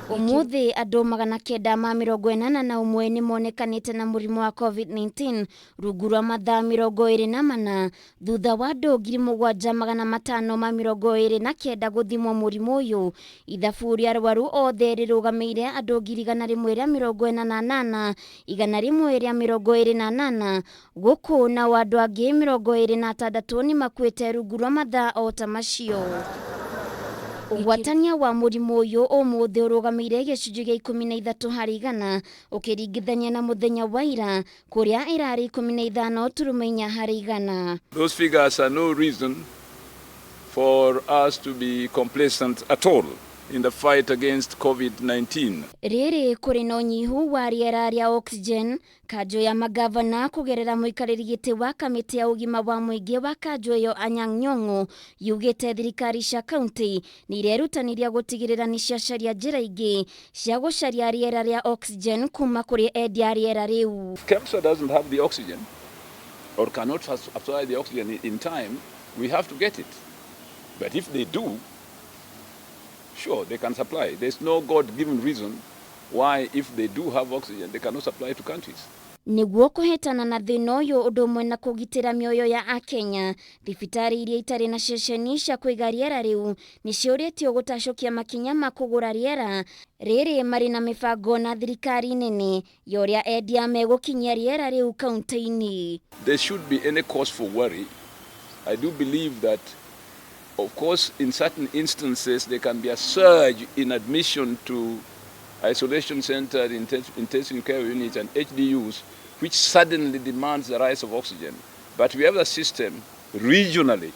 Ũmũthĩ andũ 981 nĩ monekanĩte na mũrimũ wa COVID-19 rungu rwa mathaa 24 thutha wa andũ 7529 gũthimwo mũrimũ ũyũ. Ithabu rĩa arwaru othe rĩrũgamĩire andũ 148,128 gũkũ nao andũ angĩ 26 nĩ makuĩte rungu rwa mathaa o ta macio. Ũgwatania wa mũrimũ ũyũ ũmũthĩ ũrũgamĩire gĩcunjĩ gĩa 13% ũkĩringithania na mũthenya wa ira kũrĩa ĩrarĩ 15.4%. Those figures are no reason for us to be complacent at all in the fight against COVID-19. Rĩrĩ kũrĩ na ũnyihu wa rĩera rĩa oxygen, kanjũ ya magavana kũgerera mũikarĩri gĩtĩ wa kamĩtĩ ya ũgima wa mũingĩ wa kanjũ ĩyo Anyang' Nyong'o yugĩte thirikari cia kaunti nĩ irerutanĩria gũtigĩrĩra nĩ ciacaria njĩra ingĩ cia gũcaria rĩera rĩa oxygen kuma kũrĩ endia a rĩera rĩu. If KEMSA doesn't have the oxygen or cannot supply the oxygen in time, we have to get it. But if they do, sure, they can supply. There's no God-given reason why, if they do have oxygen, they cannot supply to counties. Nĩguo kũhĩtana na thĩna ũyũ ũndũ ũmwe na kũgitĩra mĩoyo ya akenya, thibitarĩ iria itarĩ na ceceni cia kũiga rĩera rĩu nĩ ciũrĩtio gũtacũkia makinya ma kũgũra rĩera rĩrĩ marĩ na mĩbango na thirikari nene ya ũrĩa endia megũkinyia rĩera rĩu kaunti-inĩ. There should be any cause for worry. I do believe that, of course, in certain instances, there can be a surge in admission to isolation centers, intensive care units, and HDUs, which suddenly demands the rise of oxygen. But we have a system regionally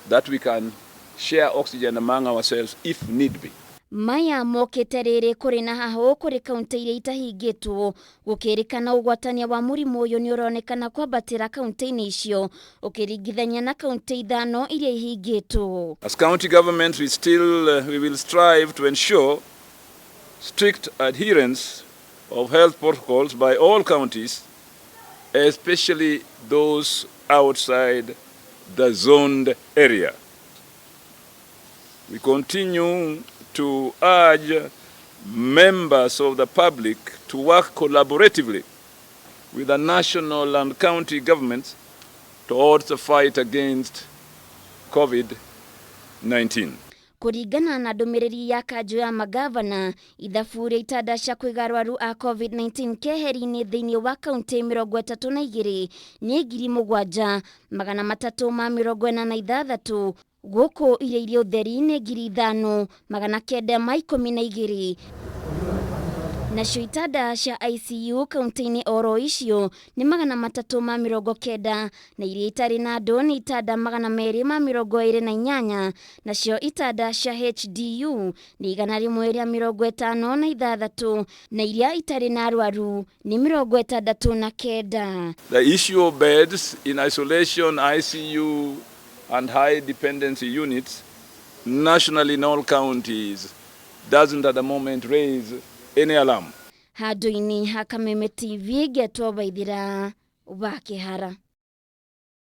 that we can share oxygen among ourselves if need be. Maya mokĩte rĩrĩ kũrĩ na hahũ kũrĩ kaunti iria itahingĩtwo gũkĩrĩkana ũgwatania wa mũrimũ ũyũ nĩ ũronekana kwambatĩra kaunti-inĩ icio ũkĩringithania na kaunti ithano iria ihingĩtwo. As county governments, we will strive to ensure strict adherence of health protocols by all counties, especially those outside the zoned area. We continue to urge members of the public to work collaboratively with the national and county governments towards the fight against COVID-19. Kũringana na ndũmĩrĩri ya kanjũ ya magavana, ithabu rĩa itanda cia kũiga arwaru a COVID-19 keheri-inĩ thĩinĩ wa kaunti 32 nĩ 7386 gũkũ iria irĩ ũtheri nĩ 5912, nacio itanda cia ICU kaunti-inĩ oro icio nĩ 390, na iria itarĩ na andũ nĩ itanda 228, nacio itanda cia HDU nĩ 156, na iria itarĩ na arwaru nĩ 69. The issue of beds in isolation, ICU, and high dependency units nationally in all counties doesn't at the moment raise any alarm. Handũ-inĩ ha Kameme TV, ngetwo Waithira wa Kĩhara.